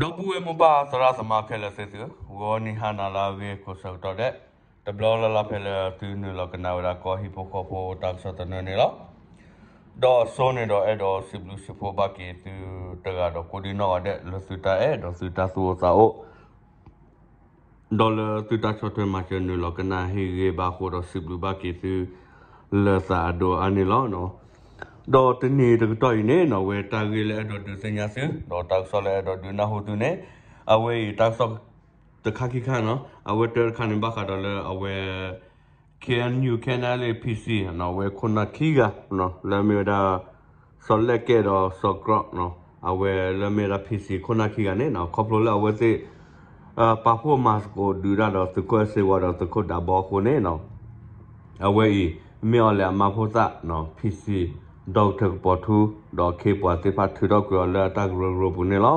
ဒီပုၢ်ဝဲၢ်မိၢ်ပၢ်သရၣ်သမါခဲလၢာ်သ့ၣ်သုဧၢ, ဂီၤနံၤဟါနၤလၢအဂ့ၤကိးဆၢကတီၢ်ဒဲး, တဘျီလၢ်လၢ်ဖဲလၢသုနုာ်လီၤကနၣ်ဝဲဒၣ်ကီၢ်ဟံၣ်ဖိဃီဖိတၢ်ကစီၣ်သနၢၣ်န့ၣ်လီၤ. ဒီးအစိန့ၣ်ဒီးအဲၣ်ဒိးစံးဘျုးစံးဖှိၣ်ဘၣ်က့ၤသုတဂၤဒီးကိးဒံနီၢ်ဂၤဒဲး လၢသုတၢ်အဲၣ်ဒီးသုတၢ်သူၣ်အိၣ်သးအိၣ် ဒီးလၢသုတၢ်ဆီၣ်ထွဲမၤစၢၤနုာ်လီၤကနၣ်ဟ့ၣ်ဂ့ၤဘၣ်အဃိဒီးစံးဘျုးဘၣ်က့ၤသု လၢသးအဒိၣ်အါန့ၣ်လီၤ. ဒီးတနံၤတကတီၢ်အံၤန့ၣ်နီၣ် အဝဲတၢ်ဂ့ၢ်လၢအဲၣ်ဒိးဒုးသ့ၣ်ညါသု ဒီးတၢ်ကစီၣ်လၢအဲၣ်ဒိးဒုးနၢ်ဟူသုန့ၣ်, အဝဲအံၤတၢ်ကစီၣ်တခါခံခါနီၣ် အဝဲတၢတခါန့ၣ်ဘၣ်ဃးဒီးလၢအဝဲ K N U K N L A P C နီၣ် အဝဲခိၣ်နၢ်ခံဂၤ လၢအမ့ၢ်ဝဲဒၣ် စီၤလဲၣ်ကဲဒီးစီၤကြီၣ်နီၣ် အဝဲလၢမ့ၢ်ဝဲဒၣ် P C ခိၣ်နၢ်ခံဂၤန့ၣ်နီၣ် ခီဖျိလၢအဝဲသ့ၣ် ပာ်ဖှိၣ်မၤသကိးဒုးတၢ်ဒီးသုးခိၣ်အဲၣ်စ့ဝါဒီး သုးခိၣ်ဒးဘီအဃိန့ၣ်နီၣ် အဝဲအံၤ မ့ၢ်အီၤလဲၣ်အမါဖိသၣ်နီၣ် P C ဒီကထၢၣ်ကပီၤထူ ဒီးခ့ပှၤသ့ၣ်တဖၣ်ထုးထီၣ်ကွံာ်အီၤလၢအတၢ်ကရၢကရိပူၤန့ၣ်လီၤ.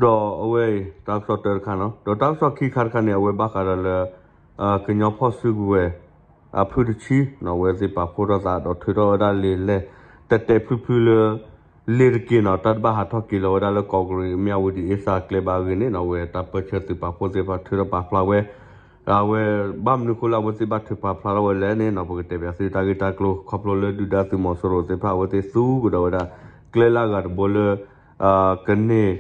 ဒီးအဝဲအံၤ တၢ်ကစီၣ်တၢတခါနီၣ် ဒီးတၢ်ကစီၣ်ခံခါတခါန့ၣ် အဝဲဘၣ်ဃးဒီးလၢ ကညီဖီၣ်စုကဝဲၤ အဖုတဆံနီၣ် အဝဲသ့ၣ်ပာ်ဖှိၣ်ထီၣ်သးဒီးထုးထီၣ်ဝဲဒၣ်လံာ်လဲၢ် တဲာ်တဲာ်ဖျုဖျုလၢ လ့ၤတက့ၢ်နီၣ် တၢ်တဘၣ်ဟးထီၣ်က့ၤလီၤဝဲဒၣ်လၢကီၢ်ကရံး မၠၣ်ဝတံၤ အ့စၢၣ်ကျဲဘၣ်အဂ့ၢ်န့ၣ်နီၣ် အဝဲတၢ်ပၢဆှၢသုးပာ်ဖှိၣ်သ့ၣ်တဖၣ်ထုးထီၣ်ပာ်ဖျါဝဲ အဝဲ ဘၣ်မနုၤအဃိလၢအဝဲသ့ၣ်ဘၣ်ထုးပာ်ဖျါထီၣ်ဝဲလဲၣ်န့ၣ်နီၣ် ပကတဲပၠးသုတၢ်ဂ့ၢ်တၢ်ကျိၤ ခီဖျိလၢဒုၣ်ဒါသုးမီၤစိရိၤသ့ၣ်တဖၣ် အဝဲသ့ၣ်သူကဒီးဝဲဒၣ် ကျဲလၢအဂၤတဘိလၢ ကန့ၢ်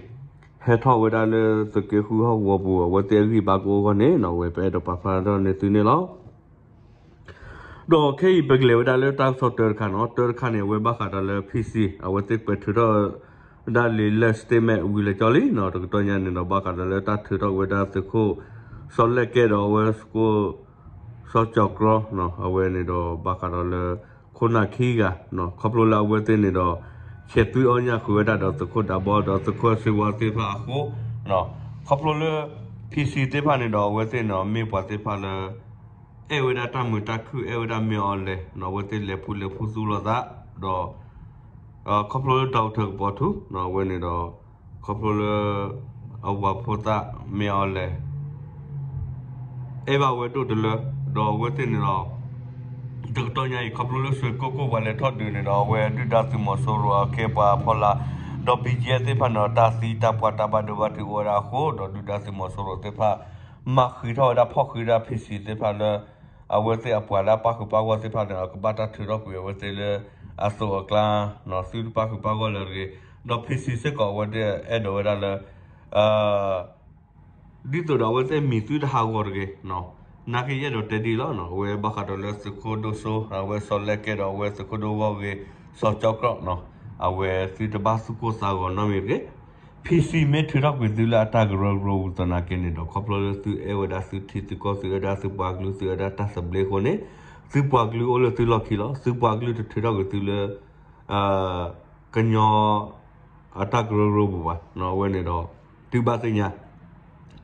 ဟဲထီၣ်ဝဲဒၣ်လၢသုးက့ဃုဟီၣ်ကဝီၤပူၤ အဝဲသ့ၣ်အဂံၢ်ဘါကအိၣ်အဂီၢ်န့ၣ်နီၣ် အဝဲပအဲၣ်ဒိးပာ်ဖျါထီၣ်န့ၢ်သုန့ၣ်လီၤ. ဒီးခဲအံၤပကလဲၤဝဲဒၣ်လၢတၢ်ကစီၣ်တၢတခါနီၣ် တၢတခါန့ၣ် အဝဲဘၣ်ဃးဒီးလၢ P C အဝဲသ့ၣ်ကွဲးထုးထီၣ် ဒၣ်လံာ်လဲၢ် statement ဝံၤလၢကၠီလံနီၣ် တကတီၢ်ညါန့ၣ်ဒီး ဘၣ်ဃးဒီးလၢတၢ်ထုးထီၣ်ဝဲဒၣ်သုးခိၣ် စီၤလဲၣ်ကဲဒီးအဝဲသုးခိၣ် စီၤကၠီၤကြီၣ်နီၣ် အဝဲန့ၣ်ဒီးဘၣ်ဃးဒီးလၢ ခိၣ်နၢ်ခံဂၤနီၣ် ခီဖျိလၢအဝဲသ့ၣ်န့ၣ်ဒီး ဆဲးသွံအီၣ်ညၣ်ဃုာ်ဝဲဒၣ်ဒီးသုးခိၣ်ဒးဘီ ဒီးသုးခိၣ်အဲၣ်စ့ဝါသ့ၣ်တဖၣ်အဃိ ခီဖျိလၢ P C သ့ၣ်တဖၣ်န့ၣ်ဒီး အဝဲသ့ၣ်န့ၣ်မ့ၢ်ပှၤသ့ၣ်တဖၣ်လၢ အဲၣ်ဝဲဒၣ်တၢ်မုာ်တၢ်ခုၣ် အဲၣ်ဝဲဒၣ်မ့ၢ်အီၤလဲၣ်နီၣ် အဝဲသ့ၣ်လဲၤဖူလဲၤဖူသူလိာ်သး ဒီး ခီဖျိလၢဒီကထၢၣ်ကပီၤထူနီၣ် အဝဲန့ၣ်ဒီး ခီဖျိလၢ အဝၤဖိသၣ်မ့ၢ်အီၤလဲၣ် အဲၣ်ဘၣ်ဝဲဒိၣ်တလၢ ဒီးအဝဲသ့ၣ်န့ၣ်ဒီး တကတီၢ်ညါအံၤ ခီဖျိလၢစွ့ၣ်ကိၢ်ကိၢ်ပှၤလဲၤထီၣ်ဒုးန့ၣ်ဒီး အဝဲဒုၣ်ဒါသုးမီၤစိရိၤအခ့အပှၤအဖီလာ် ဒီး B G F သ့ၣ်တဖၣ်န့ၣ်ဒီး တၢ်သံတၢ်ပှၢ်တၢ်ဘၣ်ဒိဘၣ်ထံးအိၣ်ဝဲဒၣ်အဃိ ဒီးဒုၣ်ဒါသုးမီၤစိရိၤသ့ၣ်တဖၣ် မၤဃံးထီၣ်ဝဲဒၣ်ဖီၣ်ဃံးဝဲဒၣ် P C သ့ၣ်တဖၣ်လၢ အဝဲသ့ၣ်အပှၤလၢအပၣ်ဃုာ်ပၣ်ဂီၢ်သ့ၣ်တဖၣ်န့ၣ်ဒီး ကဘၣ်တၢ်ထုးထီၣ်ကွံာ်အဝဲသ့ၣ်လၢ အသိးအကျါ သုတပၣ်ဃုာ်ပၣ်ဂီၢ်လၢၤတဂ့ၤ ဒီး P C စ့ၢ်ကီးအဝဲသ့ၣ်အဲၣ်ဒိးဝဲဒၣ်လၢ ဒ်သိးဒီးအဝဲသ့ၣ်မံၤသုတဟးဂီၤတဂ့ၤ, နာ်က့ယအဲၣ်ဒိးတဲဒ်အံၤလီၤ, အဝဲဘၣ်ဃးဒီးလၢသုးခိၣ်ဒိၣ်စိ အဝဲစီၤလဲၣ်ကဲဒီးအဝဲသုးခိၣ်ဒိၣ်ဂီၢ်ဂ့ၤ စီၤကၠီကီၣ်, အဝဲသုတဘၣ်သူၣ်ကိၢ်သးဂီၤနီတမံၤတဂ့ၤ. PC မ့ၢ်ထုးထီၣ်ကွံာ်သုလၢအတၢ်ကရၢကရိပူၤသနာ်က့န့ၣ်ဒီး ခီဖျိလၢသုအဲၣ်ဝဲဒၣ်သုထံသုကီၢ် သုအဲၣ်ဒၣ်သုပှၤကလုာ် သုအဲၣ်ဒၣ်တၢ်သဘျ့အဃိန့ၣ် သုပှၤကလုာ်အိၣ်လၢသုလီၢ်ခံလီၤ. သုပှၤကလုာ်တထုးထီၣ်ကွံာ်သုလၢ ကညီ အတၢ်ကရၢကရိပူၤဘၣ်. အဝဲန့ၣ်ဒီး သုဘၣ်သ့ၣ်ညါ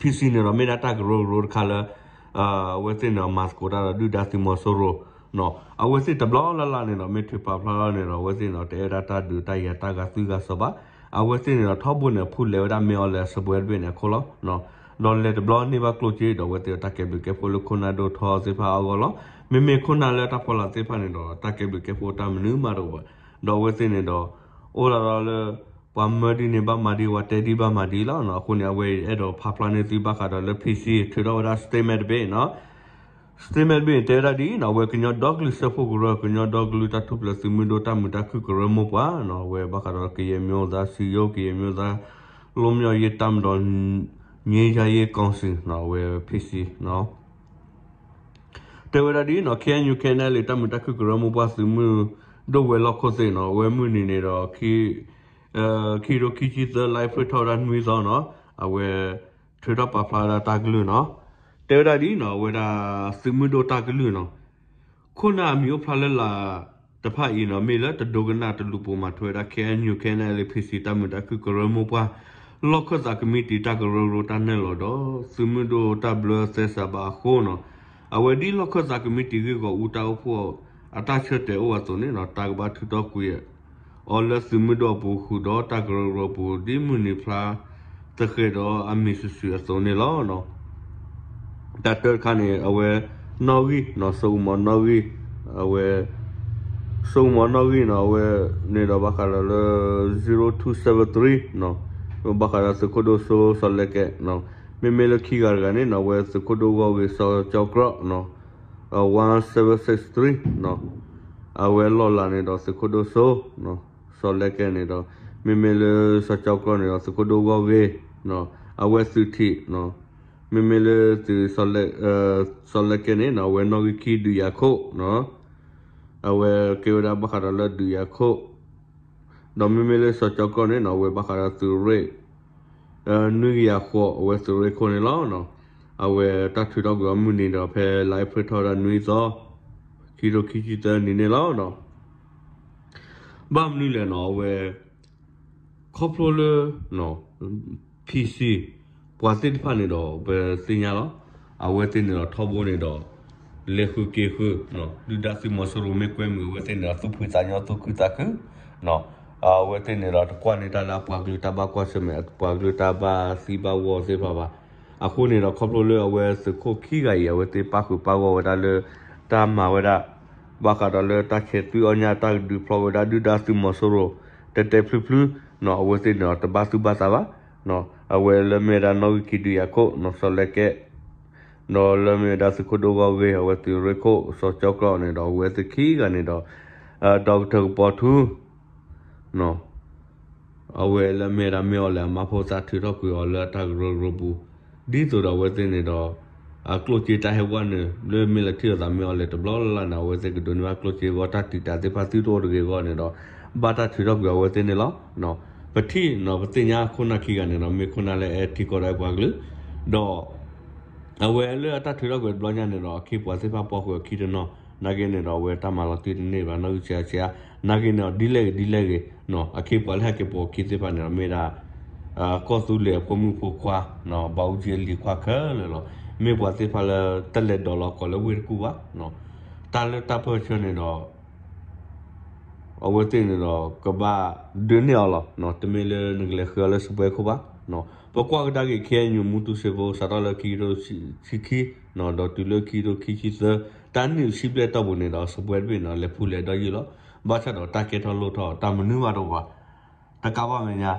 PC န့ၣ်ဒီးမ့ၢ်ဒၣ်တၢ်ကရၢကရိတခါလၢ အဝဲသ့ၣ်န့ၣ်ဒီးမၤသကိးတၢ်ဒီးဒုၣ်ဒါသုးမီၤစိရိၤ, အဝဲသ့ၣ်တဘျီလၢ်လၢ်န့ၣ်ဒီး မ့ၢ်ထုးပာ်ဖျါထီၣ်န့ၣ်ဒီး အဝဲသ့ၣ်န့ၣ်ဒီးတအဲၣ်ဒၣ်တၢ်ဒုးတၢ်ယၤတၢ်ဂၤသွံၣ်ဂၤစီၤဘၣ်. အဝဲသ့ၣ်န့ၣ်ဒီး ထီဘိန့ၣ် ဖူလဲၤဝဲဒၣ်မ့ၢ်အီၤလဲၣ်အစပွဲတဘ့ၣ်န့ၣ်အခိၣ်လီၤ. ဒီးလဲၤတဘျီန့ၢ်ဘၣ်ကျိၣ်စ့ဒီး အဝဲသ့ၣ်ဒီးတၢ်ကဲဘျုးကဲဖှိၣ်လၢခိၣ်နၢ်ဒိၣ်ထီသ့ၣ်တဖၣ်အဂီၢ်လီၤ. မ့မ့ၢ်ခိၣ်နၢ်လၢတၢ်ဖီလာ်သ့ၣ်တဖၣ်န့ၣ်ဒီး တၢ်ကဲဘျုးကဲဖှိၣ်တၢ်မနုၤမးတအိၣ်ဘၣ်. ဒီးအဝဲသ့ၣ်န့ၣ်ဒီး အိၣ်ဒၣ်ဒီးလၢ ပှၤမၢဒ်န့ၣ်ဘၣ်မၤဒ် ပှၤတဲဒ်ဘၣ်မၤဒ်လီၤ. အဃိန့ၣ် အဝဲအဲၣ်ဒိးဖးဖျါန့ၢ်သုဘၣ်ဃးဒီးလၢ PC ထုးထီၣ်ဝဲဒၣ် statement တဘ့ၣ်နီၤ. statement တဘ့ၣ်န့ၣ် တဲဝဲဒၣ်ဒ်အံၤနီၤ, အဝဲကညီဒီကလုာ်စၢဖှိၣ်ကရၢ ကညီဒီကလုာ်တၢ်ထူၣ်ဖျဲးသုးမုၢ်ဒိၣ်တၢ်မုာ်တၢ်ခုၣ်ကရၢမိၢ်ပှၢ်နီၤ, အဝဲဘၣ်ဃးဒီး ကရင်မျိုးသားစည်းရုံး ကရင်မျိုးသား လွတ်မြောက်ရေးတပ်မတော် ငြိမ်းချမ်းရေးကောင်စီနီၤ, အဝဲ PC နီၤ. တဲဝဲဒၣ်ဒ်အံၤနီၤ, KNU KNLA တၢ်မုာ်တၢ်ခုၣ်ကရၢမိၢ်ပှၢ် သုးမုၢ်ဒိၣ်ဝဲၤလီၢ်ခိၣ်သ့ၣ်နီၤ, အဝဲမုၢ်နံၤန့ၣ်ဒီး ခံကထိခံဆံသၢ လါအ့ဖြ့ၣ်ထီၣ်ဝဲဒၣ်နွံသီနီၤ, အဝဲထုးထီၣ်ပာ်ဖျါဝဲဒၣ်တၢ်ကလုၢ်နီၤ. တဲဝဲဒၣ်ဒ်အံၤနီၤ, အဝဲဒၣ်သုးမုၢ်ဒိၣ်တၢ်ကလုၢ်နီၤ, ခိၣ်နၢ်အမံၤအိၣ်ဖျါလၢလာ်တဖၣ်အံၤနီၤ, မ့ၢ်လၢတဒိကနၣ်တလူၤပိာ်မၤထွဲဝဲဒၣ် KNU KNLA PC တၢ်မုာ်တၢ်ခုၣ်ကရၢမိၢ်ပှၢ် လီၢ်ခၢၣ်သးကမံးတံာ်တၢ်ကရၢကရိတၢ်နဲၣ်လီၤဒီး သုးမုၢ်ဒိၣ်တၢ်ဘျၢသဲစးဘၣ်အဃိနီၤ, အဝဲဒ်လီၢ်ခၢၣ်သးကမံးတံာ်ဂ့ၢ်ဂီၢ်အူတၢ်အိၣ်ဖှိၣ် အတၢ်ဆၢတဲာ်အိၣ်အသိးန့ၣ်နီၤ, တၢ်ကဘၣ်ထုးထီၣ်ကွံာ်အီၤလၢသုးမုၢ်ဒိၣ်အပူၤ ဃုာ်ဒီးတၢ်ကရၢကရိပူၤ ဒ်မုၢ်နံၤဖျါသဃဲးဒီးအမံၤစုာ်စုာ်အသိးန့ၣ်လီၤ. တၢ်တၢတခါန့ၣ် အဝဲနီၣ်ဂံၢ်နီၤ, စိအူမီၤနီၣ်ဂံၢ်, အဝဲ စိအူမီၤနီၣ်ဂံၢ်နီၤ, အဝဲန့ၣ်ဒီးဘၣ်ဃးဒီးလၢ zero two seven three နီၤ, ဘၣ်ဃးဒီးသုးခိၣ်ဒိၣ်စိစီၤလဲကဲ, မ့မ့ၢ်လၢခံဂၤတဂၤန့ၣ်နီၤ အဝဲသုးခိၣ်ဒိၣ်ဂီၢ်ဂ့ၤစီၤကၠီကီၢ်နီၤ, one seven six threeနီၤ, အဝဲလီၢ်လၤန့ၣ်ဒီးသုးခိၣ်ဒိၣ်စိ စီၤလဲကဲန့ၣ်ဒီး, မ့မ့ၢ်လၢစီၤကၠီကီၢ်န့ၣ်ဒီးသုးခိၣ်ဒိၣ်ဂီၢ်ဂ့ၤ, အဝဲသုးထံးနီၤ, မ့မ့ၢ်လၢသုး စီၤလဲကဲန့ၣ်နီၤ အဝဲနီၣ်ဂံၢ်ခံဒုးယၤခိၣ်နီၤ, အဝဲကဲဝဲဒၣ်ဘၣ်ဃးဒီးလၢဒုးယၤခိၣ် ဒီးမ့မ့ၢ်လၢစီၤကၠီကီၢ်န့ၣ်နီၤ အဝဲဘၣ်ဃးဒီးသုးရ့ၣ် နွံကယၤဃိး အဝဲသုးရ့ၣ်ခိၣ်န့ၣ်လီၤ. အဝဲတၢ်ထုးထီၣ်ကွံာ်အီၤမုၢ်နံၤဒီးဖဲလါအ့ဖြ့ၣ်ထီၣ်ဝဲဒၣ်နွံသီ, ခံထိခံဆံသၢနံၤန့ၣ်လီၤ. ဘၣ်မနုၤလဲၣ်နီၤ အဝဲ ခီဖျိလၢ PC ပှၤသ့ၣ်တဖၣ်န့ၣ်ဒီး ပသ့ၣ်ညါလီၤ. အဝဲသ့ၣ်န့ၣ်ဒီးထီဘိန့ၣ်ဒီး လဲၤဃုာ်က့ၤဃုာ် ဒုၣ်ဒါသုးမီၤစိရိၤမ့ၢ်ကွဲမုာ်အဝဲသ့ၣ်န့ၣ်ဒီး သူၣ်ဖှံသးညီသူၣ်ခုသးခု အဝဲသ့ၣ်န့ၣ်ဒီးတကွၢ်န့ၢ်တၢ်လၢအပှၤကလုာ်တၢ်ဘၣ်ကွၢ်ဆၢၣ်မဲာ် ပှၤကလုာ်တၢ်ဘၣ်သံဘၣ်ဂီၢ်သ့ၣ်တဖၣ်ဘၣ်. အဃိန့ၣ်ဒီးခီဖျိလၢအဝဲသုးခိၣ်ခံဂၤအံၤ အဝဲသ့ၣ်ပၣ်ဃုာ်ပၣ်ဂီၢ်ဝဲဒၣ်လၢ တၢ်မၤဝဲဒၣ် ဘၣ်ဃးဒီးလၢတၢ်ဆဲးသွံၣ်အီၣ်ညၣ်တၢ်ကဒုးဖျီဝဲဒၣ်ဒုၣ်ဒါသုးမီၤစိရိၤ တဲတဲဖျုဖျု အဝဲသ့ၣ်န့ၣ်ဒီးတဘၣ်သူၣ်ဘၣ်သးဘၣ်. အဝဲလၢမ့ၢ်ဝဲဒၣ်နီၣ်ဂံၢ်ခံဒုးယၤခိၣ် စီၤလဲကဲ ဒီးလၢမ့ၢ်ဝဲဒၣ်သုးခိၣ်ဒိၣ်ဂီၢ်ဂ့ၤ အဝဲသုးရ့ၣ်ခိၣ်စီၤကၠီကီၢ်န့ၣ်ဒီး အဝဲသ့ၣ်ခံဂၤန့ၣ်ဒီး ဒီကထၢၣ်ကပီၤထူ အဝဲလၢမ့ၢ်ဝဲဒၣ်မ့ၢ်အီၤလဲၣ်အမါဖိသၣ်ထုးထီၣ်ကွံာ်အီၤလၢတၢ်ကရၢကရိပူၤ ဒ်သိးဒီးအဝဲသ့ၣ်န့ၣ်ဒီး အကျိၣ်စ့တၢ်ဟဲဝဲန့ၣ် လၢမ့ၢ်လဲၤထံၣ်လိာ်သးမ့ၢ်အီၤလဲၣ်တဘျီလၢ်လၢ်န့ၣ် အဝဲသ့ၣ်ကဒိးန့ၢ်ဘၣ်ကျိၣ်စ့အဂီၢ်တၢ်တုာ်တာ်သ့ၣ်တဖၣ်သုတအိၣ်တဂ့ၤအဂီၢ်န့ၣ်ဒီး ဘၣ်တၢ်ထုးထီၣ်ကွံာ်အဝဲသ့ၣ်န့ၣ်လီၤ. ပထံၣ်နီၤ ပသ့ၣ်ညါခိၣ်နၢ်ခံဂၤန့ၣ်ဒီး မ့ၢ်ခိၣ်နၢ်လၢအအဲၣ်ထံကီၢ်ဒီးအဲၣ်ပှၤကလုာ် ဒီး အဝဲလၢအတၢ်ထုးထီၣ်ကွံာ်တဘျီညါန့ၣ်ဒီး အခ့ပှၤသ့ၣ်တဖၣ်ပိာ်ဃုာ်အခံတနီၤ နာ်က့န့ၣ်ဒီး အဝဲတၢ်မၤလီၤတံၢ်တန့ၢ်ဘၣ် နီၣ်ဂံၢ်ဆံးဆံး နာ်က့န့ၣ်ဒီး ဒ်လဲၣ်ဂ့ၤဒ်လဲၣ်ဂ့ၤ အခ့ပှၤလၢဟဲက့ၤပိာ်အခံသ့ၣ်တဖၣ်န့ၣ်ဒီး မ့ၢ်ဒၣ် ကီၢ်သူလ့ၤအဖိမုၣ်ဖိခွါ ဘၣ်အူကၠံအလံၤခွါခဲလၢာ်လီၤ. မ့ၢ်ပှၤသ့ၣ်တဖၣ်လၢတလဲၤဒိးလီၤကီးလၢဝ့ၢ်တကူၣ်ဘၣ်. တၢ်လၢတၢ်ပၢၢ်ဆၢန့ၣ်ဒီး အဝဲသ့ၣ်န့ၣ်ဒီး ကဘၣ်ဒုးန့ၢ်အီၤလီၤ. တမ့ၢ်လၢနကလဲၤဃုအီၤလၢစပွဲခိၣ်ဘၣ်. ပကွၢ်ကဒါက့ၤ ခ့ၣ်အဲၣ်ယူၣ် မူတူစ့ဖိ စးထီၣ်လၢခံကထိခံဆံခံ ဒီးတုၤလၢခံကထိခံဆံသၢ တၢ်နံၣ်ဆံဘျဲၣ်တီၢ်ပူၤန့ၣ်ဒီး စပွဲတဘ့ၣ်န့ၣ်ဒီး လဲၤဖူလဲၤဒီးယုၢ်လီၤ. ဘၣ်ဆၣ်ဒီးတၢ်ကဲထီၣ်လိၣ်ထီၣ် တၢ်မနုၤဘၣ်တအိၣ်ဘၣ်. တကးဘၣ်မဲာ်ညါ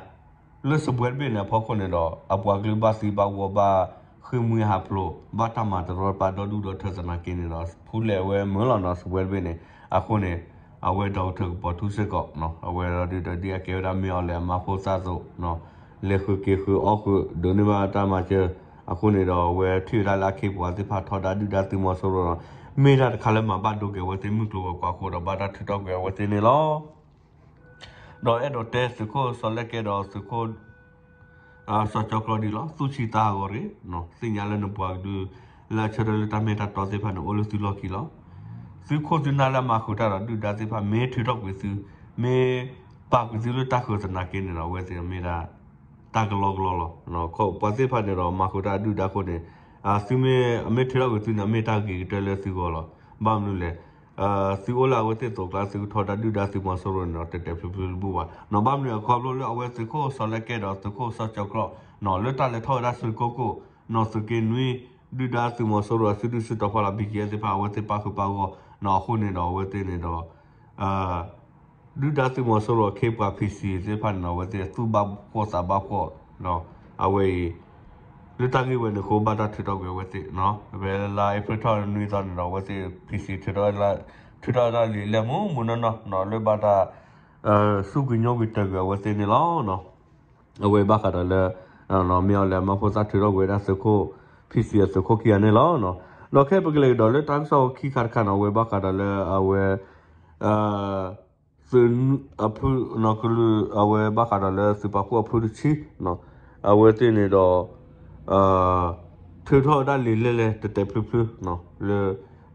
လၢစပွဲတဘ့ၣ်န့ၣ်အဖီခိၣ်န့ၣ်ဒီး အပှၤကလုာ်ဘၣ်သံဘၣ်ဂီၢ် ဘၣ်ဃ့ၢ်မှံဟးဖျိး ဘၣ်တၢ်မၤတရီတပါဒီဒူၣ်ဒီထၢသနာ်က့န့ၣ်ဒီး ဖူလဲၤဝဲမုာ်လီၤနီၤ စပွဲတဘ့ၣ်န့ၣ်. အဃိန့ၣ် အဝဲဒီကထၢၣ်ကပီၤထူစ့ၢ်ကီး အဝဲဒီးဒ်အကဲဝဲဒၣ်မ့ၢ်အီၤလဲၣ်အမါဖိသၣ်အသိး လဲၤဃုာ်က့ၤဃုာ်အီၣ်ဃုာ် ဒိးန့ၢ်ဘၣ်တၢ်မၤစၢၤ အဃိန့ၣ်ဒီး အဝဲထံၣ်ဝဲဒၣ်လၢအခ့ပှၤသ့ၣ်တဖၣ်ထီဒါဒုၣ်ဒါသုးမီၤစိရိၤဒီး မ့ၢ်ဒၣ်တခါလၢမၤဘၣ်ဒိက့ၤအဝဲသ့ၣ်မုၢ်ကျိၤဝဲၤကွာ်အဃိဒီး ဘၣ်တၢ်ထုးထီၣ်ကွံာ်အဝဲသ့ၣ်န့ၣ်လီၤ. ဒီးအဲၣ်ဒိးတဲသုးခိၣ်စီၤလဲကဲဒီးသုးခိၣ် စီၤကၠီကျီဒ်လီၤ. သူၣ်ဆံးသးဟးဂီၤတဂ့ၤ, သ့ၣ်ညါလၢနပှၤကဒု လၢအဆၢထၢၣ်လၢတၢ်မ့ၢ်တၢ်တီသ့ၣ်တဖၣ်န့ၣ် အိၣ်လၢသုလီၢ်ခံလီၤ. သုခိၣ်သုနၢ်လၢအမၤဃုာ်တၢ်ဒီးဒုၣ်ဒါသ့ၣ်တဖၣ် မ့ၢ်ထုးထီၣ်ကွံာ်သု, မ့ၢ်ပာ်ကွံာ်သုလၢတၢ်ဃၢၤသနာ်က့န့ၣ်ဒီး အဝဲသ့ၣ်မ့ၢ်ဒၣ် တၢ်ကလီကလီလီၤ. ပှၤသ့ၣ်တဖၣ်န့ၣ်ဒီး မၤဃုာ်တၢ်ဒုၣ်ဒါအဃိန့ၣ် သုမ့ၢ်အမ့ၢ်ထုးထီၣ်ကွံာ်သုန့ၣ် မ့ၢ်တၢ်ဂ့ၤကတၢၢ်လၢသုဂီၢ်လီၤ. ဘၣ်မနုၤလဲၣ် သုအိၣ်လၢအဝဲသ့ၣ်အသိးကျါ သုကထီဒါဒုၣ်ဒါသုးမီၤစိရိၤန့ၣ်ဒီး တဲာ်တဲာ်ဖျုးဖျုးတဘူၣ်ဘၣ်. ဘၣ်မနုၤအခီဖျိလၢအဝဲသုးခိၣ်စီၤလဲကဲဒီးသုးခိၣ်စီၤကၠီကျီ လၢတၢ်လဲၤထီၣ်ဝဲဒၣ်သုးကိၢ်ကိၢ် နီၢ်သုးက့နွံ ဒုၣ်ဒါသုးမီၤစိရိၤအသုးဒုၣ်စုတီၤဖီလာ် ဘံၣ်ကယဲၢ်သ့ၣ်တဖၣ် အဝဲသ့ၣ်ပာ်ဃုာ်ပာ်ဂီၢ် နီၢ်အဃိန့ၣ်ဒီး အဝဲသ့ၣ်န့ၣ်ဒီး ဒုၣ်ဒါသုးမီၤစိရိၤအခ့အပှၤ PC သ့ၣ်တဖၣ်န့ၣ်ဒီး အဝဲသ့ၣ်သူၣ်ဘၣ်ဖှီၣ်သးဘၣ်ဖှီၣ် အဝဲအံၤ လၢတၢ်ဂ့ၢ်ဝဲန့ၣ်အဃိ ဘၣ်တၢ်ထုးထီၣ်ကွံာ်အဝဲသ့ၣ် ဖဲလါအ့ဖြ့ၣ်ထီၣ်နွံသီန့ၣ်ဒီး အဝဲသ့ၣ် PC ထုးထီၣ်တၢ်လံာ်လဲၢ်မူးမူးနီၢ်နီၢ် လၢဘၣ်တၢ် စူးကွံာ်ညိကွံာ်တၢၢ်ကွံာ်အဝဲသ့ၣ်န့ၣ်လီၤ. အဝဲဘၣ်ဃးဒီးလၢ မ့ၢ်အီၤလဲၣ်အမါဖိသၣ်ထုးထီၣ်ကွံာ်ဝဲဒၣ်သုးခိၣ် PC အသုးခိၣ်ခံဂၤန့ၣ်လီၤ. ဒီးခဲအံၤပကလဲၤကဒီးလၢတၢ်ကစီၣ်ခံခါတခါန့ၣ် အဝဲဘၣ်ဃးဒီးလၢအဝဲ သုးအဖု ကလုာ် အဝဲဘၣ်ဃးဒီးလၢသုးပာ်ဖှိၣ်အဖုတဆံ အဝဲသ့ၣ်န့ၣ်ဒီး ထုးထီၣ်ဝဲဒၣ်လံာ်လဲၢ်လဲၢ်တဲာ်တဲာ်ဖျုးဖျုး လၢ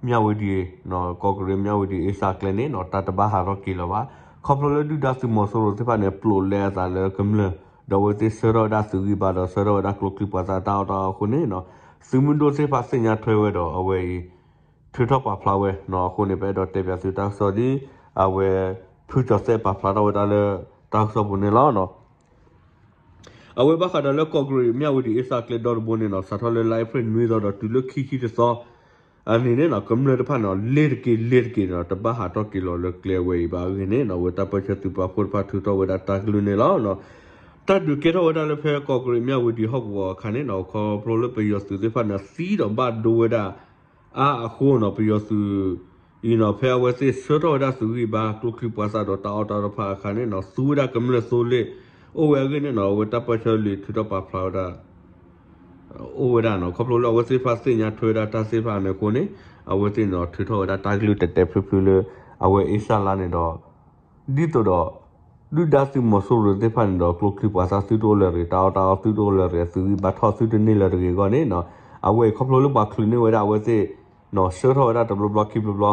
မြဝတီ ကီၢ်ကရ့ၣ် မြဝတီ အ့စၢ်ကျဲန့ၣ် တၢ်တဘၣ်ဟးထီၣ်က့ၤလီၤဘၣ်. ခီဖျိလၢဒုၣ်ဒါသုးမီၤစိရိၤသ့ၣ်တဖၣ်န့ၣ် ပျိးလဲအသးလၢကမျၢၢ် ဒီးအဝဲသ့ၣ်ဆှၢထီၣ်ဝဲဒၣ်သုးဂံၢ်ဘါဒီးဆှၢထီၣ်ဝဲဒၣ်ကျိချံမျိာ်သၣ်တၢ်အီၣ်တၢ်အီအဃိန့ၣ် သုးမုၢ်ဒိၣ်သ့ၣ်တဖၣ်သ့ၣ်ညါထွဲဝဲဒီးအဝဲအံၤ ထုးထီၣ်ပာ်ဖျါဝဲနီၤ. အဃိန့ၣ် ပအဲၣ်ဒိးတဲပၠးသုတၢ်ကစီၣ်ဒ် အဝဲ ဖုကၠီၤသဲးပာ်ဖျါထီၣ်ဝဲဒၣ်လၢတၢ်ကစီၣ်ပူၤန့ၣ်လီၤ. အဝဲဘၣ်ဃးဒီးလၢကီၢ်ကရ့ၣ် မြဝတီ အ့စၢ်ကျဲဒီတဘိန့ၣ်နီၤ စးထီၣ်လၢလါအ့ဖြ့ၣ်နွံသီဒီးတုၤလၢခံဆံတသီ အနံၤန့ၣ်နီၤ ကမျၢၢ်တဖၣ်န့ၣ် လ့ၤတက့ၤလ့ၤတက့ၤန့ၣ် တဘၣ်ဟးထီၣ်က့ၤလီၤလၢကျဲဝဲအံၤဘၣ်အဂ့ၢ်န့ၣ်နီၤ အဝဲတၢ်ပၢဆှၢသုးပာ်ဖှိၣ်တဖၣ်ထုးထီၣ်ဝဲဒၣ်တၢ်ကလုၢ်န့ၣ်လီၤ. တၢ်ဒုးကဲထီၣ်ဝဲဒၣ်လၢဖဲကီးကရံးမၠၣ်ဝတံၤဟီၣ်ကဝီၤအခါန့ၣ်နီၤ ခီဖျိလၢပယီၤသုးသ့ၣ်တဖၣ်န့ၣ် သံဒီးဘၣ်ဒိဝဲဒၣ်အါအဃိနီၤ ပယီၤသုးအံၤနီၤ ဖဲအဝဲသ့ၣ်ဆှၢထီၣ်ဝဲဒၣ်သုးဂံၢ်ဘါ ကျိချံမျိာ်သၣ်ဒီးတၢ်အီၣ်တၢ်အီတဖၣ်အခါန့ၣ်နီၤ သူဝဲဒၣ်ကမျၢၢ်သိလ့ၣ်အိၣ်ဝဲအဂ့ၢ်န့ၣ်နီၤ အဝဲတၢ်ပၢၢ်ဆၢလံာ်ထုးထီၣ်ပာ်ဖျါဝဲဒၣ် အိၣ်ဝဲဒၣ်နီၤ ခီဖျိလၢအဝဲသ့ၣ်တဖၣ်သ့ၣ်ညါထွဲဝဲဒၣ်တၢ်သ့ၣ်တဖၣ်န့ၣ်အဃိန့ၣ် အဝဲသ့ၣ်န့ၣ်ဒီးထုးထီၣ်ဝဲဒၣ်တၢ်ကလုၢ်တဲာ်တဲာ်ဖျုဖျုလၢ အဝဲအ့ၣ်စၢ်လါန့ၣ်ဒီး ဒ်သိးဒီး ဒုၣ်ဒါသုးမီၤစိရိၤသ့ၣ်တဖၣ်န့ၣ်ဒီး ကျိချံမျိာ်သၣ်သုတအိၣ်လၢၤတဂ့ၤ တၢ်အီၣ်တၢ်အီသုတအိၣ်လၢၤတဂ့ၤ သုးဂံၢ်ဘါထီၣ်သုတန့ၢ်လၢၤတဂ့ၤအဂီၢ်န့ၣ်နီၤ အဝဲအံၤခီဖျိလၢပှၤချုးန့ၢ်ဝဲဒၣ်အဝဲသ့ၣ် နီၤ ဆှၢထီၣ်ဝဲဒၣ်တဘျီဘျီခံဘျီဘျီ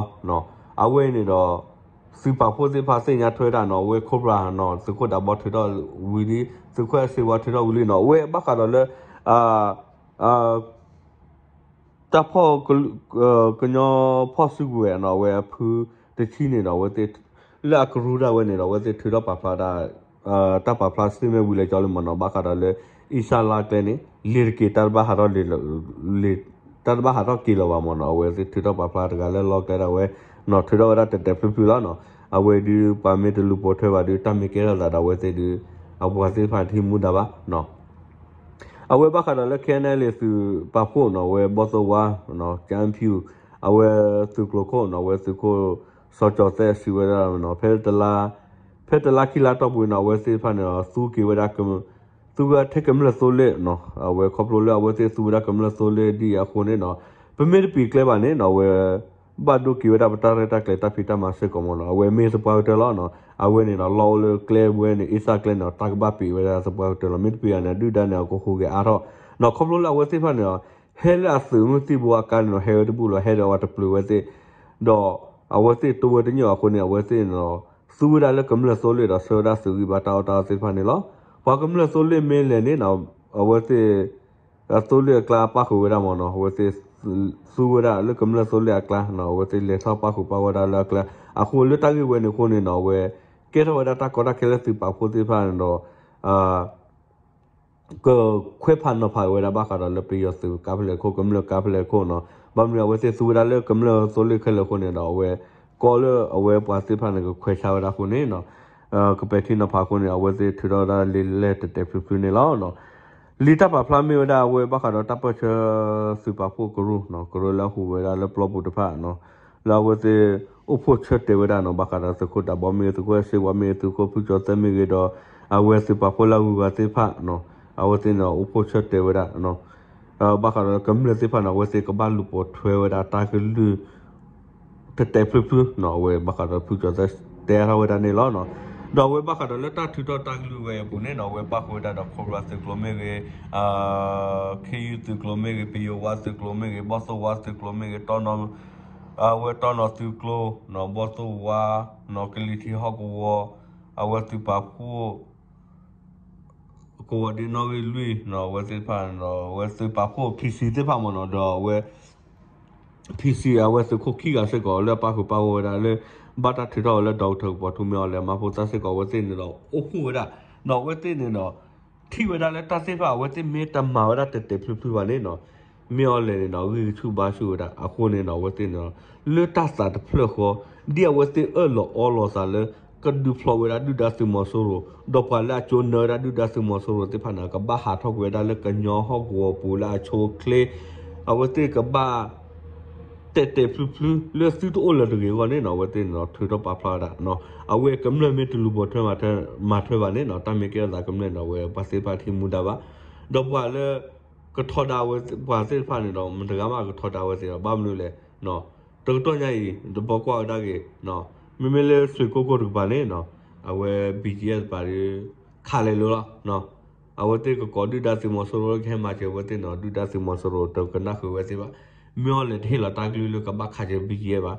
အဝဲအံၤန့ၣ်ဒီး သုးပာ်ဖှိၣ်သ့ၣ်တဖၣ်သ့ၣ်ညါထွဲဝဲဒၣ်နီၤ အဝဲ Cobra နီၤ သုးခိၣ်ဒးဘီထုးထီၣ်ဝံၤလံ သုးခိၣ်အဲၣ်စ့ဝါထုးထီၣ်ဝံၤလံနီၤ အဝဲဘၣ်ဃးဒီးလၢ တၢ်ဖီၣ် ကညီဖီၣ်စုကဝဲၤနီၤ အဝဲအဖုတဆံန့ၣ်ဒီး အဝဲသ့ၣ် လၢအကရူၢ်ဒၣ်ဝဲန့ၣ်ဒီး အဝဲသ့ၣ်ထုးထီၣ်ပာ်ဖျါဒၣ် တၢ်ပာ်ဖျါစ့ၢ်မ့ၢ်ဝံၤလၢကၠီလံမ့ၢ်နီၤ ဘၣ်ဃးဒီးလၢ အ့ၣ်စၢ်လါကျဲန့ၣ် လ့ၤတက့ၤတၢ်တဘၣ်ဟးထီၣ်လ့ၤ တၢ်တဘၣ်ဟးထီၣ်က့ၤလၢၤဘၣ်မ့ၢ်နီၤ အဝဲသ့ၣ်ထုးထီၣ်ပာ်ဖျါတဂၤလၢလီၤကျဲဒၣ်ဝဲ နီၤ ထုးထီၣ်ဝဲဒၣ်တဲာ်တဲာ်ဖျုဖျုလီၤနီၤ အဝဲဒုးပှၤမ့ၢ်တလူၤပိာ်ထွဲဘၣ်ဒုး တၢ်မ့ၢ်ကဲထီၣ်သးဒီးအဝဲသ့ၣ်ဒုး အပှၤသ့ၣ်တဖၣ်တဟံးမူဒါဘၣ်နီၤ အဝဲဘၣ်ဃးဒီးလၢ ခဲအံၤန့ၣ် သုးပာ်ဖှိၣ်နီၤ အဝဲဘီၣ်သိၣ်ဝါ ကၠၣ်ဖၠူၣ် အဝဲသုးကျိၤခိၣ်နီၤ အဝဲသုးခိၣ် စီၤကၠီၤသဲးစံးဝဲဒၣ်နီၤ ဖဲတလါ ဖဲတလါခံလါတီၢ်ပူၤနီၤ အဝဲသ့ၣ်တဖၣ်န့ၣ် သူက့ၤဝဲဒၣ် သူဝဲထဲကမျၢၢ်သိလ့ၣ်နီၤ အဝဲခီဖျိလၢအဝဲသ့ၣ်သူဝဲဒၣ်ကမျၢၢ်သိလ့ၣ်ဒ်အံၤအဃိန့ၣ်နီၤ ပမ့ၢ်တပံာ်ကျဲဘၣ်န့ၣ်နီၤ အဝဲ ဘၣ်ဒိက့ၤဝဲဒၣ်ပတၢ်ရဲၣ်တၢ်ကျဲၤတၢ်ဖံးတၢ်မၤစ့ၢ်ကီးမ့ၢ်နီၤ အဝဲမ့ၢ်သပှၢ်ကတၢၢ်လီၤနီၤ အဝဲန့ၣ်နီၤ လီၢ်အိၣ်လၢကျဲဝဲန့ၣ် အ့ၣ်စၢ်ကျဲန့ၣ် တၢ်ကဘၣ်ပံးဝဲဒၣ်သပှၢ်ကတၢၢ်လီၤ မ့ၢ်တပံးဘၣ်န့ၣ် ဒုၣ်ဒါန့ၣ် အကဟူးဂဲၤအါထီၣ်နီၤ ခီဖျိလၢအဝဲသ့ၣ်တဖၣ်န့ၣ် ဟဲလၢအသုးမုၢ်သံၣ်ဘိအကါန့ၣ်နီၤ ဟဲဝဲတဘူၣ်လီၤ ဟဲဒီးအဝဲတပျုာ်ဝဲသ့ၣ် ဒီးအဝဲသ့ၣ်တိဝဲတညိၣ်အဃိန့ၣ် အဝဲသ့ၣ်န့ၣ်ဒီး သူဝဲဒၣ်လၢကမျၢၢ်သိလ့ၣ်ဒီးဆှၢဝဲဒၣ်သုးဂံၢ်ဘါတၢ်အီၣ်တၢ်အီသ့ၣ်တဖၣ်န့ၣ်လီၤ. ပှၤကမျၢၢ်သိလ့ၣ်မ့ၢ်လဲၤန့ၣ်နီၤ အဝဲသ့ၣ် အသိလ့ၣ်အကျါပၣ်ဃုာ်ဝဲဒၣ်မ့ၢ်နီၤ အဝဲသ့ၣ် သူဝဲဒၣ်လၢကမျၢၢ်သိလ့ၣ်အကျါနီၤ အဝဲသ့ၣ်လဲၤထီၣ်ပၣ်ဃုာ်ပၣ်ဝဲဒၣ်လၢအကျါ အဃိလၢတၢ်ဂ့ၢ်ဝဲန့ၣ်အဃိန့ၣ်နီၤ အဝဲ ကဲထီၣ်ဝဲဒၣ်တၢ်ကီတၢ်ခဲလၢသုးပာ်ဖှိၣ်သ့ၣ်တဖၣ်န့ၣ်ဒီး ကခွဲးဖးနီၤဖးဝဲဒၣ်ဘၣ်ဃးဒီးလၢပယီၤသုးကါဖဲလဲၣ်ခိၣ် ကမျၢၢ်ကါဖဲလဲၣ်ခိၣ်နီၤ ဘၣ်မနုၤအဝဲသ့ၣ်သူဝဲဒၣ်လၢကမျၢၢ်သိလ့ၣ်ခဲလၢာ်အဃိန့ၣ်ဒီး အဝဲ ကီလၢအဝဲပှၤသ့ၣ်တဖၣ်န့ၣ် ကခွဲးဆါဝဲဒၣ်အဃိန့ၣ်နီၤ ကပဲာ်ထံနီၤဖးအဃိန့ၣ် အဝဲသ့ၣ်ထုးထီၣ်ဝဲဒၣ်လံာ်လဲၢ်တဲာ်တဲာ်ဖျုဖျုန့ၣ်လီၤ. လံာ်တၢ်ပာ်ဖျါမ့ၢ်ဝဲဒၣ်အဝဲဘၣ်ဃးဒီးတၢ်ပၢၢ်ဆၢသုးပာ်ဖှိၣ်ကရူၢ်နီၤ ကရူၢ်လၢအဟူးဝဲဒၣ်လၢပျီပူၤတဖၣ်နီၤ လၢအဝဲသ့ၣ်အိၣ်ဖှိၣ်ဆၢတဲာ်ဝဲဒၣ်နီၤ ဘၣ်ဃးဒီးသုးခိၣ်ဒးဘီမ့ၢ်ဂ့ၤ သုးခိၣ်အဲၣ်စ့ဝါမ့ၢ်ဂ့ၤ သုးခိၣ်ဖုကၠီၤသဲမ့ၢ်ဂ့ၤဒီး အဝဲသုးပာ်ဖှိၣ်လၢအဂုၤအဂၤသ့ၣ်တဖၣ်နီၤ အဝဲသ့ၣ်န့ၣ်အိၣ်ဖှိၣ်ဆၢတဲာ်ဝဲဒၣ် ဘၣ်ဃးဒီးကမျၢၢ်သ့ၣ်တဖၣ်န့ၣ် အဝဲသ့ၣ်ကဘၣ်လူၤပိာ်ထွဲဝဲဒၣ်တၢ်ကလုၢ် တဲာ်တဲာ်ဖျုဖျုနီၤ အဝဲဘၣ်ဃးဒီးဖုကၠီၤသဲတဲထီၣ်ဝဲဒၣ်န့ၣ်လီၤ. ဒီးအဝဲဘၣ်ဃးဒီးလၢတၢ်ထုးထီၣ်တၢ်ကလုၢ်ဝဲအပူၤန့ၣ်နီၤ အဝဲပၣ်ဃုာ်ဝဲဒၣ်ဒီး Cobra သုးကျိၤမ့ၢ်ဂ့ၤ ခ့ယုၢ်သုးကျိၤမ့ၢ်ဂ့ၤ ပယိၤဝါသုးကျိၤမ့ၢ်ဂ့ၤ ဘီၣ်သိၣ်ဝါသုးကျိၤမ့ၢ်ဂ့ၤ တီနီၤ အဝဲတီနီၤသုးကျိၤနီၤ ဘီၣ်သိၣ်ဝါနီၤ ကလံၤထံးဟီၣ်ကဝီၤ အဝဲသုးပာ်ဖှိၣ် ကဝီၤဒ့နီၣ်ဂံၢ်လွံၢ်နီၤ အဝဲသ့ၣ်တဖၣ်န့ၣ်ဒီး အဝဲသုးပာ်ဖှိၣ် P C သ့ၣ်တဖၣ်မ့ၢ်နီၤ ဒီးအဝဲ P C အဝဲသုးခိၣ်ခံဂၤစ့ၢ်ကီးလၢအပၣ်ဃုာ်ပၣ်ဂီၢ်ဝဲဒၣ်လၢ ဘၣ်တၢ်ထုးထီၣ်ဝဲလၢ ဒီကထၢၣ်ကပီၤထူမ့ၢ်အီၤလဲၣ် မၤဖိသၣ်စ့ၢ်ကီး အဝဲသ့ၣ်န့ၣ်ဒီး အိၣ်ဖှိၣ်ဝဲဒၣ် ဒီးအဝဲသ့ၣ်န့ၣ်ဒီး ထံၣ်ဝဲဒၣ်လၢတၢ်သ့ၣ်တဖၣ် အဝဲသ့ၣ်မ့ၢ်တမၤဝဲဒၣ်တဲာ်တဲာ်ဖျုဖျုဘၣ်န့ၣ်နီၤ မ့ၢ်အီၤလဲၣ်န့ၣ်ဒီး ဂံၢ်ဆူၣ်ဘါဆူၣ်ဝဲဒၣ် အဃိန့ၣ်ဒီး အဝဲသ့ၣ်န့ၣ်ဒီး လၢတၢ်သးတဖျၢၣ်ဃီ ဒ်အဝဲသ့ၣ်အၢၣ်လီၤအီလီၤသးလၢ ကဒုးဖျိးဝဲဒၣ်ဒုၣ်ဒါသုးမီၤစိရိၤ ဒီးပှၤလၢအကၠိနၢဝဲဒၣ်ဒုၣ်ဒါသုးမီၤစိရိၤသ့ၣ်တဖၣ်န့ၣ် ကဘၣ်ဟးထီၣ်ကွံာ်ဝဲဒၣ်လၢကညီဟီၣ်ကဝီၤပူၤလၢအဆိအချ့ အဝဲသ့ၣ်ကဘၣ် တဲာ်တဲာ်ဖျုဖျုလၢသုတအိၣ်လၢၤတဂ့ၤအဂီၢ်န့ၣ်နီၤ အဝဲသ့ၣ်န့ၣ်ဒီးထုးထီၣ်ပာ်ဖျါဝဲဒၣ် အဝဲကမျၢၢ်မ့ၢ်တလူၤပိာ်ထွဲမၤထွဲဘၣ်န့ၣ်နီၤ တၢ်မ့ၢ်ကဲထီၣ်သးကမျၢၢ်န့ၣ်ဒီး အဝဲပှၤသ့ၣ်တဖၣ်တဟံးမူဒါဘၣ် ဒီးပှၤလၢ ကထီဒါဝဲပှၤသ့ၣ်တဖၣ်န့ၣ်ဒီး မတဂၤမးကထီဒါဝဲသ့ၣ်ဒီး ဘၣ်မနုၤလဲၣ် တကတီၢ်ညါအံၤ တဘီကွၢ်ဝဲဒၣ်ဂ့ၤ မ့မ့ၢ်လၢဆွ့ၣ်ကိၣ်ကိၣ်တကပၤန့ၣ်နီၤ အဝဲ ဘီၣ်ကၠံၣ်အဲၣ် တကပၤဒီး ခးလဲၤလိၤလီၤ အဝဲသ့ၣ်ကကိးဒုၣ်ဒါသုးမီၤစိရိၤလၢကဟဲမၤစၢၤဝဲသ့ၣ်န့ၣ်ဒီး ဒုၣ်ဒါသုးမီၤစိရိၤတကနၣ်ဃုာ်ဝဲသ့ၣ်ဘၣ် မ့ၢ်အီၤလဲၣ်တဟ့ၣ်လီၤတၢ်ကလုၢ်လၢကဘၣ်ခးစၢၤ ဘီၣ်ကၠံၣ်အဲၣ် ဘၣ်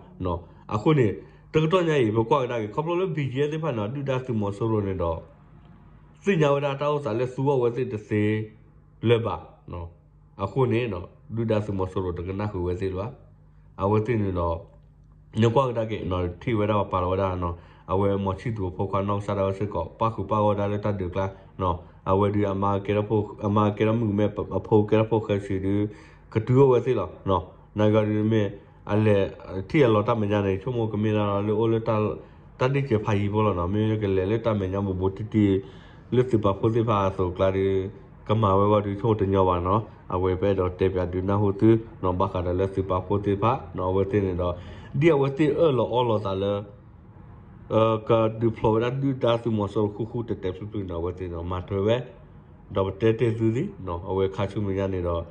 အဃိန့ၣ် တကတီၢ်ညါအံၤ ပကွၢ်ကဒါက့ၤ ခီဖျိလၢ ဘီၣ်ကၠံၣ်အဲၣ် သ့ၣ်တဖၣ်န့ၣ်ဒီး ဒုၣ်ဒါသုးမီၤစိရိၤန့ၣ်ဒီး သ့ၣ်ညါဝဲဒၣ်တၢ်အိၣ်သးလၢသူအီၤဝဲသ့ၣ်တသ့လၢၤဘၣ် အဃိန့ၣ် ဒုၣ်ဒါသုးမီၤစိရိၤတကနၣ်ဃုာ်ဝဲသ့ၣ်လၢၤဘၣ် အဝဲသ့ၣ်န့ၣ်ဒီး နကွၢ်ကဒါက့ၤ ထံၣ်ဝဲဒၣ်ပာ်လီၤဝဲဒၣ် အဝဲမီၤဆံၣ်သူၤအဖိခွါနီၢ်ကစၢ်ဒၣ်ဝဲစ့ၢ်ကီး ပၣ်ဃုာ်ပၣ်ဂီၢ်ဒၣ်လၢတၢ်ဒုးကျါ အဝဲဒုး အမါကဲထီၣ်မုၣ်ကမဲ အဖိကဲထီၣ်ဖိဃဲစံးဒုး ကတုၤအိၣ်ဝဲသ့ၣ်လီၤ နဂီၢ်ဒုးမ့ၢ် အလဲၤထံၣ်အလီၤတၢ်မဲာ်ညါန့ၣ် ဆိကမိၣ်ကမ့ၢ်ဒၣ်လၢအိၣ်လၢ တၢ်ဒ့ၣ်စဲးဖးယံၤဖိလီၤနီၤ မ့ၢ်ကလဲၤလၢတၢ်မဲာ်ညါဘူးဘူးတံၢ်တံၢ် လၢသုးပာ်ဖှိၣ်သ့ၣ်တဖၣ်အသိးအကျါဒီး ကမၤဝဲဂီၢ်ဒုးဆိၣ်တညီဘၣ်နီၤ. အဝဲပအဲၣ်ဒိးတဲပၠးဒုးနၢ်ဟူသုနီၤ ဘၣ်ဃးဒီးလၢသုးပာ်ဖှိၣ်သ့ၣ်တဖၣ်နီၤ အဝဲသ့ၣ်န့ၣ်ဒီး ဒ်အဝဲသ့ၣ်အၢၣ်လီၤအီလီၤသးလၢ ကဒုးဖျိးဝဲဒၣ်ဒုၣ်ဒါသုးမီၤစိရိၤဃူဃူတဲာ်တဲာ်ဖျုးဖျုးန့ၣ် အဝဲသ့ၣ်န့ၣ် မၤထွဲဝဲ, ဒီးပတဲတ့ၢ်သုသ့ၣ်နီၤ အဝဲခါဆူမဲာ်ညါန့ၣ်ဒီး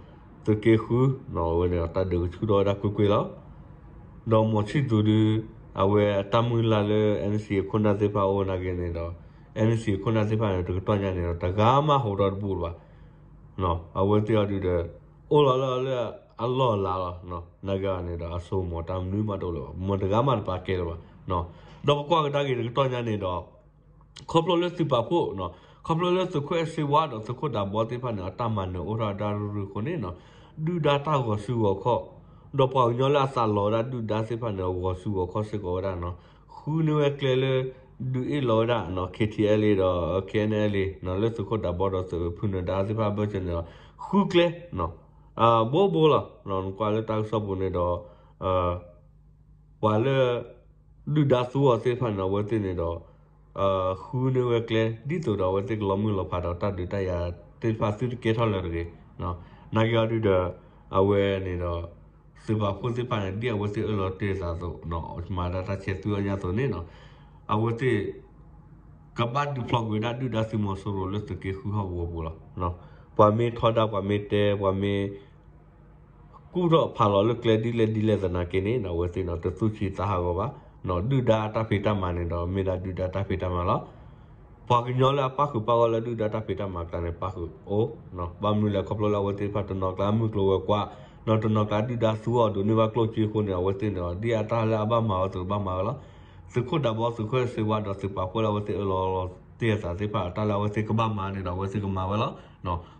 သုးက့ဃုနီၤ အဝဲန့ၣ်ဒီးတၢ်ဒုးကဆူၣ်ထီၣ်ဝဲဒၣ်ကွ့ၢ်ကွ့ၢ်လီၤ. ဒီးမီၤဆံၣ်သူးဒုး အဝဲအတၢ်မုၢ်လၢ်လၢ NCA အခိၣ်နၢ်သ့ၣ်တဖၣ်အိၣ်နာ်က့န့ၣ်ဒီး NCA အခိၣ်နၢ်သ့ၣ်တဖၣ်န့ၣ် တကတီၢ်ညါန့ၣ်ဒီး တဂၤမးဟူးထီၣ်တဘူၣ်လၢၤဘၣ်. အဝဲသ့ၣ်အီၤဒုးဒီး အိၣ်လီၤလၢအလီၢ်အလၤလီၤ. နာ်က့အီၤန့ၣ်ဒီး အစိကမီၤတၢ်မနုၤမးတအိၣ်လၢၤဘၣ်. မတဂၤမးတပာ်ကဲလၢၤဘၣ်. ဒီးပကွၢ်ကဒါက့ၤတကတီၢ်ညါန့ၣ်ဒီး ခီဖျိလၢသုးပာ်ဖှိၣ်, ခီဖျိလၢသုးခိၣ်အဲၣ်စ့ဝါဒီးသုးခိၣ်ဒးဘီသ့ၣ်တဖၣ်န့ၣ် အတၢ်မၤနၢၤအိၣ်ထီၣ်ဒၣ်ရုၢ်ရုၢ်အဃိန့ၣ်, ဒုၣ်ဒါတၢ်ဂီၤစုဂီၤခီၣ်, ဒီးပှၤကညီလၢအသးလီၤဝဲဒၣ်ဒုၣ်ဒါသ့ၣ်တဖၣ်န့ၣ် ဂီၤစုဂီၤခီၣ်စ့ၢ်ကီးဝဲဒၣ်နီၤ, ဃုန့ၢ်ဝဲကျဲလၢ ဒုးအ့ၣ်လီၤဝဲဒၣ် KTLA ဒီး KNLA လၢသုးခိၣ်ဒးဘီဒီးသုးဖုနၢၤဒါသ့ၣ်တဖၣ်အဘၢၣ်စၢၤန့ၣ်ဒီး ဃုကျဲ ဘိဘိလီၤ. နကွၢ်လၢတၢ်ကစီၣ်ပူၤန့ၣ်ဒီး ပှၤလၢ ဒုၣ်ဒါသူအီၤသ့ၣ်တဖၣ်န့ၣ် အဝဲသ့ၣ်န့ၣ်ဒီး ဃုန့ၢ်ဝဲကျဲ ဒ်သိးဒီးအဝဲသ့ၣ်ကလီၤမုၢ်လီၤဖးဒီးတၢ်ဒုးတၢ်ယၤသ့ၣ်တဖၣ်သုတကဲထီၣ်လၢၤတဂ့ၤ. နာ်က့အီၤဒုးဒီး အဝဲန့ၣ်ဒီး သုးပာ်ဖှိၣ်သ့ၣ်တဖၣ်န့ၣ် ဒ်အဝဲသ့ၣ်အၢၣ်လီၤတ့ၢ်အသးအသိး မၤဒၣ်တၢ်ဆဲးသုအီၣ်ညါအသိးန့ၣ်နီၤ, အဝဲသ့ၣ် ကဘၣ်ဒုးဖျိးကွံာ်ဝဲဒၣ်ဒုၣ်ဒါသုးမီၤစိရိၤလၢသုးက့ဃုဟီၣ်ကဝီၤပူၤလီၤ. ပှၤမ့ၢ်ထီဒါ ပှၤမ့ၢ်တဲ ပှၤမ့ၢ် ကူၣ်ထီၣ်ဖးလီၤလၢကျဲဒ်လဲၣ်ဒ်လဲၣ်သနာ်က့န့ၣ် အဝဲသ့ၣ်န့ၣ် တသူၣ်ဆံးသးဟးဂီၤဘၣ်. ဒုၣ်ဒါတၢ်ဖံးတၢ်မၤန့ၣ်ဒီး မ့ၢ်ဒၣ်ဒုၣ်ဒါတၢ်ဖံးတၢ်မၤလီၤ. ပှၤကညီလၢအပၣ်ဃုာ်ပၣ်ဂီၢ်လၢဒုၣ်ဒါတၢ်ဖံးတၢ်မၤအကျါန့ၣ် ပၣ်ဃုာ်အိၣ်, ဘၣ်မနုၤလဲၣ်ခီဖျိလၢအဝဲသ့ၣ်တဖၣ်တနီၤကျါမုၢ်ကျိၤဝဲၤကွာ်, ဒီးတနီၤကျါဒုၣ်ဒါသူအီၤဒိးန့ၢ်ဘၣ်ကျိၣ်စ့အဃိန့ၣ် အဝဲသ့ၣ်န့ၣ်ဒီး ဒ်အတၢ်လၢအဘၣ်မၤဝဲအသိးကဘၣ်မၤဝဲလီၤ. သုးခိၣ်ဒးဘီ သုးခိၣ်အဲၣ်စ့ဝါဒီးသုးပာ်ဖှိၣ်လၢအဝဲသ့ၣ်အၢၣ်လီၤတ့ၢ်အသးသ့ၣ်တဖၣ် တၢ်လၢအဝဲသ့ၣ်ကဘၣ်မၤန့ၣ်ဒီး အဝဲသ့ၣ်ကမၤဝဲလီၤ.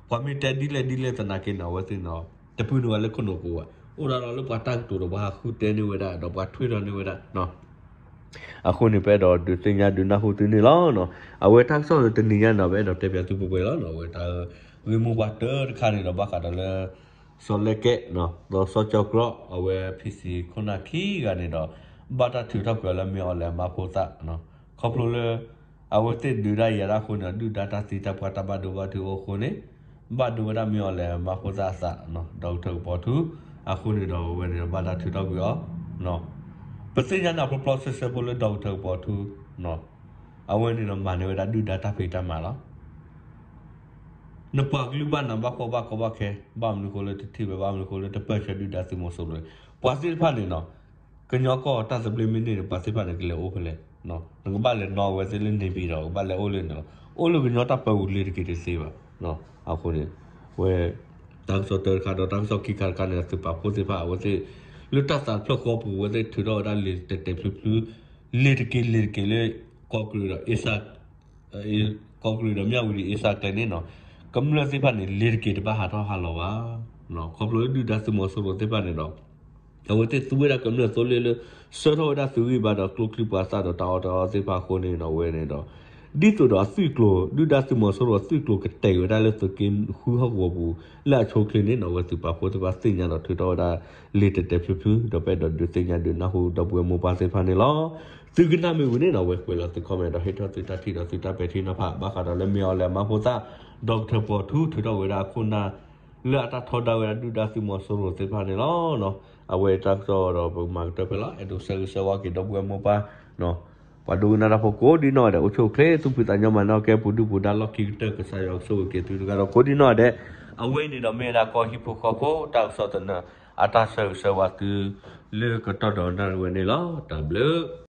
ပှၤမ့ၢ်တဲဒ်လဲၣ်ဒ်လဲၣ်သနာ်က့န့ၣ် အဝဲသ့ၣ်န့ၣ်ဒီး တပုၢ်န့ၢ်ဝဲလၢခိၣ်နူာ်ပူၤဘၣ်. အိၣ်ဒၣ်ဒီးလၢပှၤတၢ်ကတိၤဒီးပှၤဟးဃုတဲန့ၢ်ဝဲဒၣ် ဒီးပှၤထွဲထီၣ်န့ၢ်ဝဲဒၣ် အဃိန့ၣ် ပအဲၣ်ဒိးဒုးသ့ၣ်ညါဒုးနၢ်ဟူသုန့ၣ်လီၤ. အဝဲတၢ်ကစီၣ်လၢတနံၤညါန့ၣ် ပအဲၣ်ဒိးတဲပၠးသုပှဲၤပှဲၤလီၤ. အဝဲတၢ်ဂ့ၢ်မိၢ်ပှၢ်တၢတခါန့ၣ်ဒီး ဘၣ်ဃးဒီးလၢ စီၤလဲကဲ ဒီးစီၤကၠီၤကြီ အဝဲ ဖံးစံၤ ခိၣ်နၢ်ခံဂၤန့ၣ်ဒီး ဘၣ်တၢ်ထုးထီၣ်ကွံာ်အီၤလၢမ့ၢ်အီၤလဲၤမါဖိသၣ် ခီဖျိလၢ အဝဲသ့ၣ်ဒုးတၢ်ယၤတၢ်အဃိန့ၣ် ဒုၣ်ဒါတၢ်သံတၢ်ပှၢ်တၢ်ဘၣ်ဒိဘၣ်ထံးအိၣ်အဃိန့ၣ် ဘၣ်ဒိဝဲဒၣ်မ့ၢ်အီၤလဲၤမါဖိသၣ်အသး ဒီကထၢၣ်ကပီၤထူ အဃိန့ၣ်ဒီးအဝဲန့ၣ်ဒီးဘၣ်တၢ်ထုးထီၣ်ကွံာ်အီၤ ပသ့ၣ်ညါန့ၣ် ဖျီဖျီဆှဲဆှဲဖိလၢဒီကထၢၣ်ကပီၤထူ အဝဲန့ၣ်ဒီးမၤန့ၢ်ဝဲဒၣ်ဒုၣ်ဒါတၢ်ဖံးတၢ်မၤလီၤ. နပှၤကလုာ်ဘၣ်နးဘၣ်ဖှီၣ်ဘၣ်ကီဘၣ်ခဲ ဘၣ်မနုၤဃိလၢတထံၣ်ဝဲ ဘၣ်မနုၤဃိလၢတပၢၢ်ဆၢဒုၣ်ဒါသုးမီၤစိရိၤ ပှၤသ့ၣ်တဖၣ်န့ၣ်နီၤ ကညီကီၢ်တၢ်သဘျ့မ့ၢ်န့ၢ်န့ၣ် ပှၤသ့ၣ်တဖၣ်န့ၣ် ကလဲၤအိၣ်ဖဲလဲၣ်, နကဘၣ်လဲၤနီၣ်ဝဲသ့ၣ်လၢန့ၣ်ပံၤဒီး ကဘၣ်လဲၤအိၣ်လၢန့ၣ်လီၤ. အိၣ်လၢကညီတၢ်ပၢပူၤလ့ၤတက့ၤတသ့ဘၣ်. အဃိန့ၣ် ဝဲ တၢ်ကစီၣ်တၢတခါဒီးတၢ်ကစီၣ်ခံခါတခါန့ၣ် သုးပာ်ဖှိၣ်သ့ၣ်တဖၣ်အဝဲသ့ၣ် လၢတၢ်သးတဖျၢၣ်ဃီပူၤ အဝဲသ့ၣ်ထုးထီၣ်ဝဲဒၣ်လ့ၤတဲာ်တဲာ်ဖျုးဖျုး လ့ၤတက့ၤလ့ၤတက့ၤလၢ ကီၢ်ကရ့ၣ်ဒီးအ့စၢ် ကီၢ်ကရ့ၣ်ဒီးမၠၣ်ဝတံၤအ့စၢ်ကျဲန့ၣ်နီၤ ကမျၢၢ်သ့ၣ်တဖၣ်န့ၣ် လ့ၤတက့ၤတဘၣ်ဟးထီၣ်ဟးလီၤဘၣ်. ခီဖျိလၢဒုၣ်ဒါသုးမီၤစိရိၤသ့ၣ်တဖၣ်န့ၣ်ဒီး အဝဲသ့ၣ်သူဝဲဒၣ်ကမျၢၢ်သိလ့ၣ်လၢ ဆှၢထီၣ်ဝဲဒၣ်သုးဂံၢ်ဘါဒီးကျိချံမျိာ်သၣ်ဒီးတၢ်အီၣ်တၢ်အီသ့ၣ်တဖၣ်အဃိန့ၣ်ဒီး အဝဲန့ၣ်ဒီး ဒ်သိးဒီးအသွံၣ်ကျိၤ ဒုၣ်ဒါသုးမီၤစိရိၤအသွံၣ်ကျိၤကတဲာ်က့ၤဝဲဒၣ်လၢသုးက့ဃုဟီၣ်ကဝီၤပူၤ လၢအဆိအချ့န့ၣ်နီၤ အဝဲသုးပာ်ဖှိၣ်သ့ၣ်တဖၣ်သ့ၣ်ညါဒီးထုးထီၣ်ဝဲဒၣ် လ့ၤတဲာ်တဲာ်ဖျုးဖျုး ဒီးပအဲၣ်ဒိးဒုးသ့ၣ်ညါဒုးနၢ်ဟူဒီပုၢ်ဝဲၢ်မိၢ်ပၢ်သ့ၣ်တဖၣ်န့ၣ်လီၤ. သုကနၣ်မ့ၢ်ဝံၤန့ၣ်နီၤ ဝဲကွဲးလီၤသု comment ဒီးဟ့ၣ်ထီၣ်သုတၢ်ထံၣ်ဒီးသုတၢ်ပဲာ်ထံနီၤဖး ဘၣ်ဃးဒီးလၢမ့ၢ်အီၤလဲၤမါဖိသၣ် ဒီကထၢၣ်ကပီၤထူ ထုးထီၣ်ဝဲဒၣ်ခိၣ်နၢ် လၢအတၢ်ထီဒါဝဲဒၣ်ဒုၣ်ဒါသုးမီၤစိရိၤသ့ၣ်တဖၣ်န့ၣ်လီၤ. အဝဲတၢ်ကစီၣ်ဒီးပမၤကတၢၢ်ဖဲလီၤ အဲၣ်ဒိးဆၢဂ့ၤဆၢဝါက့ၤဒီပုၢ်ဝဲၢ်မိၢ်ပၢ် ပှၤဒိကနၣ်တၢ်ဖိကိးဒံနီၢ်ဒဲး အိၣ်ဆူၣ်အိၣ်ချ့ သူၣ်ဖှံသးညီမၤန့ၢ်ကဲ ပူၤဒုၣ်ပူၤဒါလီၢ်ခံကတၢၢ် ကစၢ်ယွၤကဆိၣ်ဂ့ၤက့ၤသုတဂၤဒီးကိးဒံနီၢ်ဒဲး အဝဲန့ၣ်ဒီးမ့ၢ်ဝဲဒၣ်ကီၢ်ဟံၣ်ဖိဃီဖိ တၢ်ကစီၣ်သနၢၣ် အတၢ်ဆၢဂ့ၤဆၢဝါသု လၢကတီၢ်ဒီးနၣ်ရံၣ်ဝဲန့ၣ်လီၤ. တၢ်ဘျုး